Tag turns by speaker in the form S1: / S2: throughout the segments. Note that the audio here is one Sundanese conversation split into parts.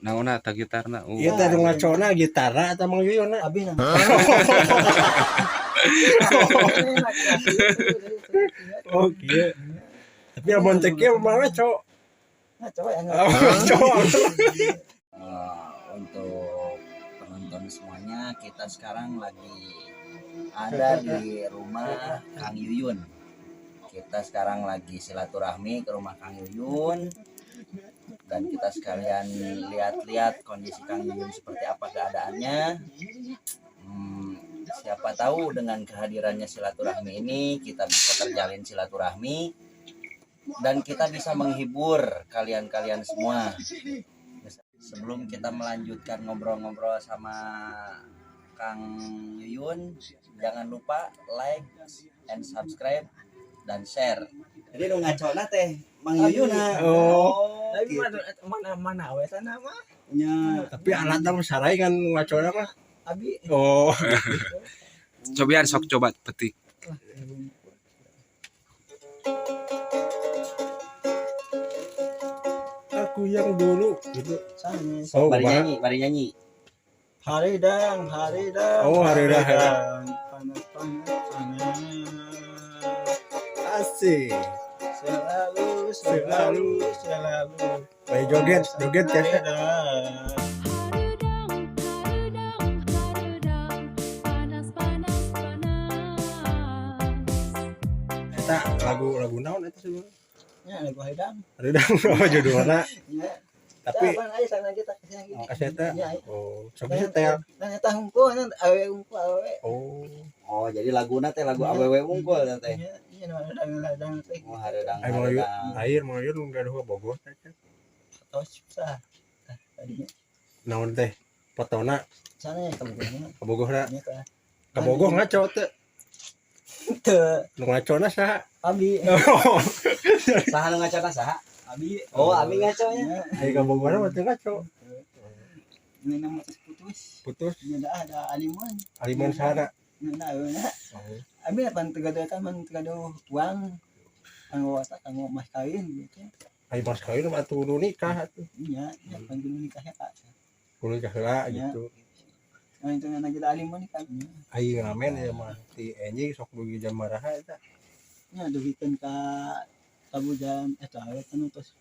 S1: Naonna ta gitarna?
S2: Ieu teh nu ngacona gitarna atau Mang Yuyun?
S3: Abi na.
S2: Oh, kieu. Tapi amun teh kieu mah ngaco.
S3: Ngaco ya.
S2: Oh, ngaco.
S4: Untuk penonton semuanya, kita sekarang lagi ada di rumah Kang Yuyun. Kita sekarang lagi silaturahmi ke rumah Kang Yuyun dan kita sekalian lihat-lihat kondisi Kang Yuyun seperti apa keadaannya. Siapa tahu dengan kehadirannya silaturahmi ini kita bisa terjalin silaturahmi dan kita bisa menghibur kalian-kalian semua. Sebelum kita melanjutkan ngobrol-ngobrol sama Kang Yuyun, jangan lupa like and subscribe dan share. Jadi nu ngacona teh Mang Yuyun.
S2: Oh.
S3: Tapi mana mana mana we sana mah.
S4: Nya.
S2: Tapi alatna mah sarai kan ngacona mah.
S3: Abi.
S2: Oh.
S1: Cobian sok coba petik.
S2: Aku yang dulu gitu.
S3: Sanes.
S2: Oh,
S4: Bari
S2: kumaha?
S4: nyanyi, bari nyanyi.
S3: Haridang, haridang.
S2: Oh, haridang,
S3: haridang. Panas, panas, panas.
S2: Asik.
S3: Selalu, selalu, selalu.
S2: Bae joget, joget ya.
S3: Haridang.
S5: Haridang, haridang, haridang, panas, panas, panas.
S2: Eta lagu naon eta sebenarnya?
S3: Ya, lagu haridang.
S2: Haridang oh judulna.
S3: Ya.
S2: Tapi
S3: Apaan aya sana kita kesini gini.
S2: kaseta.
S3: Ya,
S2: Oh, sok setel.
S3: Nah, eta hungkul, nah, awe hungkul, awe.
S2: Oh.
S4: Oh, jadi laguna teh lagu awewe wungkul teh.
S3: Ya, iya, nu haridang, haridang teh.
S4: Oh, hareudang
S2: Ayo Mang Yuyun,
S4: hareudang.
S2: air Mang Yuyun gaduh bogoh teh.
S3: Tos susah. Tah, tadinya.
S2: Naon teh? Potona
S3: Sana ya kabogohna.
S2: kabogohna.
S3: Nya ka.
S2: Kabogoh ngaco teh.
S3: Teu,
S2: Nu ngacona saha?
S3: abi.
S4: Saha nu ngacona saha?
S3: Abi.
S4: Oh, abi ngaconya.
S3: Ya,
S2: Ai kabogohna mah teu ngaco.
S3: ini nama tos putus.
S2: Putus
S3: Nya dah ada aliman.
S2: aliman sahana.
S3: Nya dah aweuna.
S2: Oh.
S3: Abi pan teu gaduh eta man teu gaduh uang. Kanggo wasa kanggo mas kawin gitu.
S2: Ai mas kawin mah atuh kudu nikah atuh.
S3: Iya, ya pan kudu nikahnya Kak.
S2: Kudu nikah heula
S3: Ya.
S2: gitu.
S3: Nah, itu anak kita aliman nikah. Nya,
S2: Ai ngamen ya mah ti enjing sok dugi jam baraha eta.
S3: nya dugikeun ka kabujan eta awe kan tos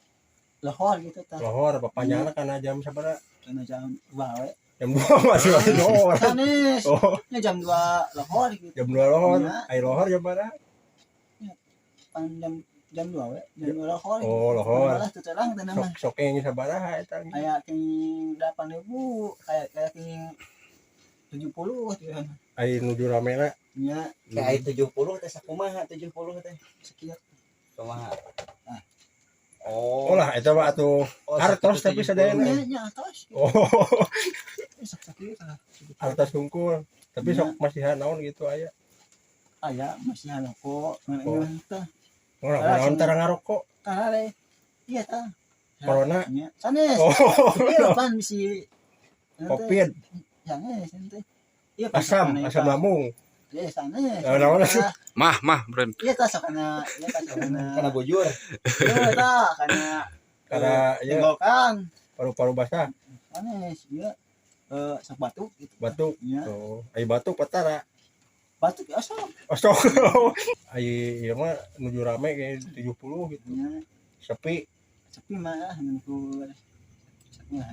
S3: lohor gitu tah.
S2: Lohor papanjangna kana jam sabaraha?
S3: Kana jam 2 we.
S2: Jam 2 masih masih lohor.
S3: Sanes.
S2: Oh,
S3: Nya jam 2 lohor gitu.
S2: jam 2 lohor.
S3: Ya.
S2: Ai lohor jam baraha?
S3: Pan jam jam 2 we, jam 2 lohor.
S2: Oh, lohor.
S3: Malah teu terang teh nama.
S2: Sok sok yang sabaraha eta.
S3: Aya kenging 8.000, aya aya kenging 70 gitu.
S2: Ai nuju ramena.
S3: Nya
S4: Kayak ai 70 teh sakumaha 70 teh?
S3: sekian.
S4: Kumaha?
S3: Ah.
S4: Oh,
S2: Oh lah eta mah atuh
S4: oh,
S2: artos
S4: sakitu
S2: tapi
S4: 70.
S2: sadayana.
S3: Nya nya atos.
S2: Oh,
S3: Sok sakieu tah.
S2: artos hungkul. Tapi sok masihan naon gitu aya.
S3: Aya masih rokok, mana
S2: Oh.
S3: ieu tah.
S2: Oh, naon tara ngarokok?
S3: Tah le. Iya tah.
S2: Corona.
S3: Nya sanes.
S2: Oh,
S3: Iya pan bisi
S2: Covid,
S3: Sanes teh. Iya pan
S2: asam,
S3: sakana
S2: asam
S3: eta.
S2: lambung.
S3: Iya sanes.
S2: Oh, naon?
S3: Tah,
S1: Mah, mah, bren.
S3: Iya tah sakana, iya tah sakana.
S4: Kana bujur.
S3: Iya tah kana
S2: Karena ya
S3: tenggorokan.
S2: paru-paru basah,
S3: Sanes iya. Eh sok batuk gitu.
S2: batuk.
S3: Iya.
S2: Oh, ai batuk patara.
S3: Batuk ya sok.
S2: Oh, sok. Ai ieu mah nuju rame kayak 70 gitu.
S3: Nya
S2: Sepi.
S3: sepi mah ngan sepi mah.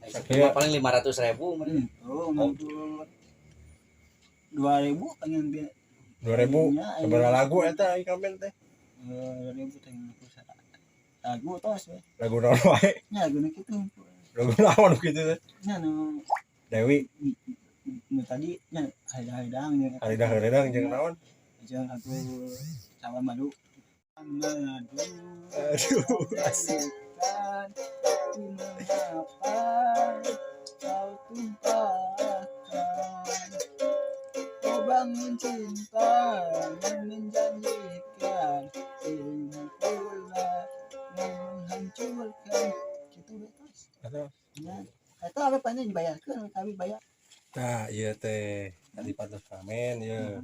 S4: Ai sakitu mah paling 500.000 meureun.
S3: Oh, ngan 2000 pengen bi
S2: 2000.
S3: Nya,
S2: Sabaraha lagu eta ai kamen teh?
S3: 2000 teh ngan lagu tos we.
S2: Lagu naon wae?
S3: Nya lagu nu kitu.
S2: Lagu naon gitu teh?
S3: Nya nu
S2: Dewi,
S3: nu tadi nya haridang nya.
S2: haridang-haridang jeung naon?
S3: Jeung lagu Cawan Madu. Madu.
S2: Aduh, asik.
S3: Tapi mengapa kau tumpahkan? Kau bangun cinta yang menjanjikan, ingin pula yang menghancurkan. Gitu betos.
S2: Atau
S3: Ya. Eta apa panjang dibayarkan, kami bayar.
S2: Tah, ieu teh tadi patos kamen ieu.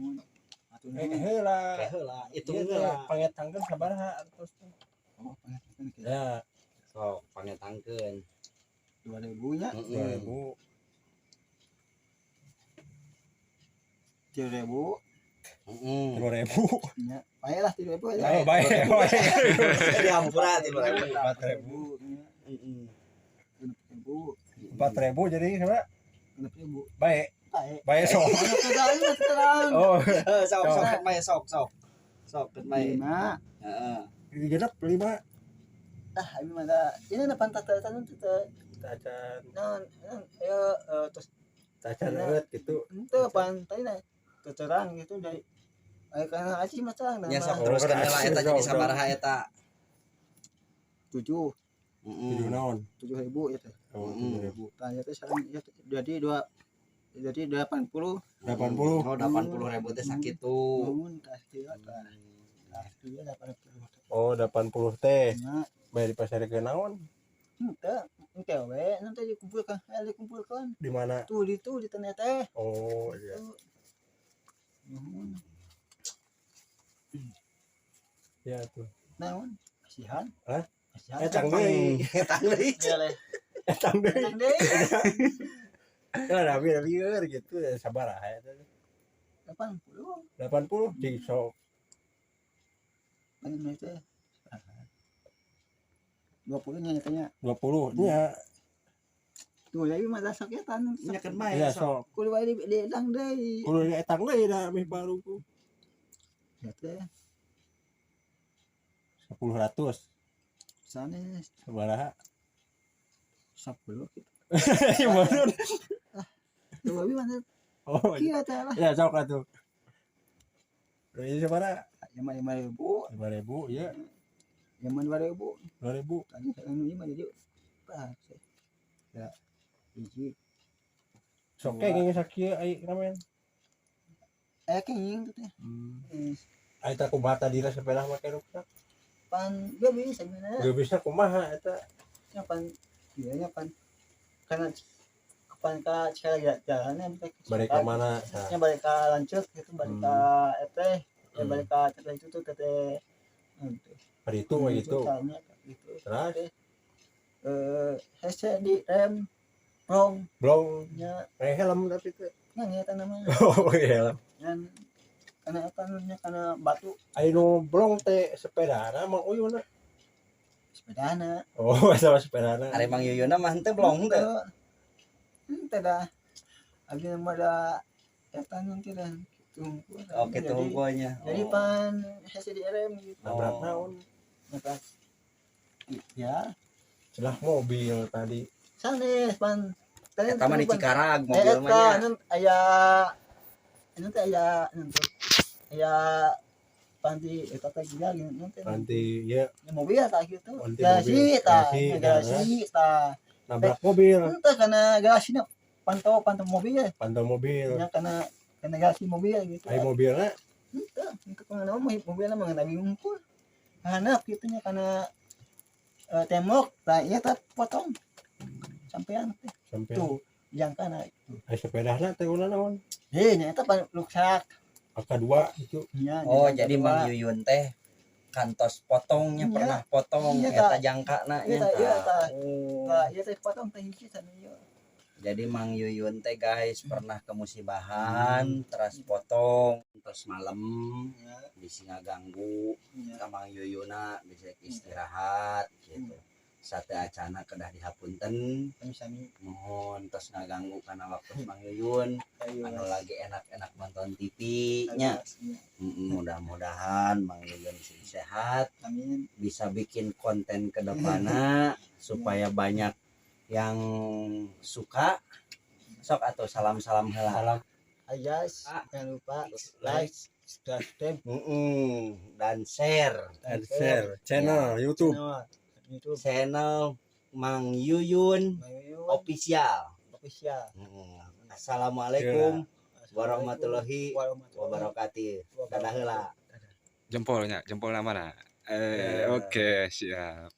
S3: Atuh
S2: Eh,
S3: nuhun.
S2: heula.
S4: Kayak heula,
S2: Itu
S4: hitung heula.
S2: pangetangkeun sabaraha artos teh.
S3: Oh, pangetangkeun.
S2: Ya,
S4: Sok pangetangkeun.
S3: 2000 nya.
S2: 2000.
S3: 3000.
S4: Heeh.
S2: 3000.
S3: Nya, bae lah 3000 aja.
S2: Oh, bae. Bae.
S4: Dihampura 3000.
S2: 4000.
S3: Nya,
S4: Heeh.
S3: 6000.
S2: 4000 jadi sama
S3: 6000.
S2: bae.
S3: Bae.
S2: Bae sok.
S3: Terang, terang.
S2: Oh,
S4: Heeh, sok sok keun bae sok sok. Sok keun bae.
S3: 5.
S4: Heeh.
S2: Genep 5.
S3: Ah, ini mah da. Ini na pantat teh teh.
S2: Tacan.
S3: Naon, naon, ayo terus
S2: Tacan eueut gitu.
S3: ente pantai na terang gitu dari ayo karena aci mah terang
S4: Nya sok
S2: Oh,
S4: terus
S2: kena
S4: heula eta
S2: sok,
S4: jadi
S2: sok.
S4: sabaraha eta.
S3: 7
S4: Heeh.
S2: 7 naon?
S3: 7000 ya teh.
S2: Oh, 7000.
S3: Tah ya teh sareng ya teh. Jadi dua jadi 80.
S2: 80.
S4: Oh, 80.000 teh sakitu.
S3: Nuhun tah kieu tah. Tah kieu 80.
S2: Oh, 80 teh.
S3: Nya
S2: Bae dipasarkeun naon?
S3: henteu henteu we nanti dikumpulkan, dikumpulkan.
S2: Di mana?
S3: Tuh di tuh di tanah teh.
S2: Oh, iya.
S3: Tuh. Nuhun.
S2: Ya tuh.
S3: Naon? Kasihan.
S2: Hah?
S3: Kasihan.
S2: Etang deui.
S4: Etang deui.
S3: Ya leh.
S2: Etang deui.
S3: Etang deui.
S2: Ya tapi lieur gitu ya sabaraha eta.
S3: 80.
S2: 80 di sok.
S3: Paling teh. 20 nya nyatanya.
S2: 20 nya.
S3: Tuh jadi mah sakitan.
S4: Nya keun bae
S2: Ya
S4: sok.
S2: sok.
S3: Kudu wae di etang deui.
S2: Kudu etang deui da meh baru ku.
S3: Ya teh.
S2: 10 ratus.
S3: Sanes
S2: Sabaraha?
S3: 10 gitu.
S2: Ya bener.
S3: Tuh abi mana
S2: Oh,
S3: kieu teh lah.
S2: ya sok atuh. Ini sabaraha?
S3: Ya mah 5000,
S2: 5000 ya.
S3: ya mah 2000.
S2: 2000.
S3: Tadi anu ieu mah jadi ah, ya. Hiji.
S2: Sok ke geus sakieu ai ramen.
S3: Eh kenging tuh teh.
S2: Ai tah kumaha tadi lah sepeda make ruksak.
S3: Pan gak bisa gimana?
S2: Gak bisa kumaha eta.
S3: Ya pan iya nya pan karena kapan ka sekali jalannya
S2: Balik ke mana? Nah.
S3: Nya balik ke lanjut gitu balik ke eteh ya balik ke teteh itu tuh teteh itu.
S2: Hari itu mah gitu.
S3: Caranya gitu.
S2: Terus
S3: Hese di rem brong
S2: blong
S3: nya
S2: helm tapi teh.
S3: nya eta namanya.
S2: Oh, helm.
S3: Ngan karena eta nya karena batu
S2: Ai nu blong teh sepedana Mang Uyun.
S3: Sepedana.
S2: Oh, sama sepedana.
S4: Ari Mang Yuyuna mah henteu blong henteu.
S3: Henteu dah. Abi mah da eta nanti dah kitu hungkul.
S4: Oh, kitu hungkulnya.
S3: Jadi pan hese di rem gitu.
S2: Nabrak naon?
S3: Nabrak. Ya,
S2: Celah mobil tadi.
S3: Sanes pan.
S4: Eta mah di Cikarag mobil mah
S3: nya. Eta aya anu teh aya anu aya panti eta teh gila gitu nanti.
S2: Panti ya.
S3: Mobil tah gitu.
S2: Garasi
S3: tah, garasi tah.
S2: Nabrak mobil.
S3: Henteu kana garasina pantau pantau mobil.
S2: Pantau mobil.
S3: Nya kana kana garasi mobil gitu.
S2: Ai mobilna
S3: henteu, henteu kana mobilna mah ngan unggul. Hanap kitu nya kana tembok tah ieu tah potong. Sampean teh.
S2: Sampean.
S3: Tuh, jangkana itu.
S2: Ai sepedana teh ulah naon?
S3: Heh, nya eta ruksak.
S2: Angka 2 gitu.
S3: Ya,
S4: Oh, jadi Mang Yuyun teh kantos potongnya
S3: ya.
S4: Pernah potong
S3: ya,
S4: eta jangkana nya.
S3: Iya, ta. Iya, iya teh potong teh hiji cenah ieu.
S4: Jadi Mang Yuyun teh guys pernah kemusibahan, terus potong, terus malam
S3: ya.
S4: Bisa ngaganggu
S3: ya.
S4: Ka Mang Yuyuna bisa istirahat gitu. Sate acana kedah dihapunten.
S3: Sami-sami.
S4: Mohon terus ngaganggu karena waktu Mang Yuyun anu lagi enak-enak nonton TV nya. Mudah-mudahan Mang Yuyun sing sehat.
S3: Amin.
S4: Bisa bikin konten ke depannya supaya banyak yang suka. Sok atau salam-salam heula.
S2: Salam.
S3: Hai guys, jangan lupa like, subscribe,
S4: Dan share.
S2: Dan share channel ya. YouTube.
S3: YouTube.
S4: Channel Mang Yuyun,
S3: Mang Yuyun
S4: Official.
S3: Official.
S4: Assalamualaikum warahmatullahi wabarakatuh. Dadah heula.
S1: Jempolnya, jempolnya mana? Oke, siap.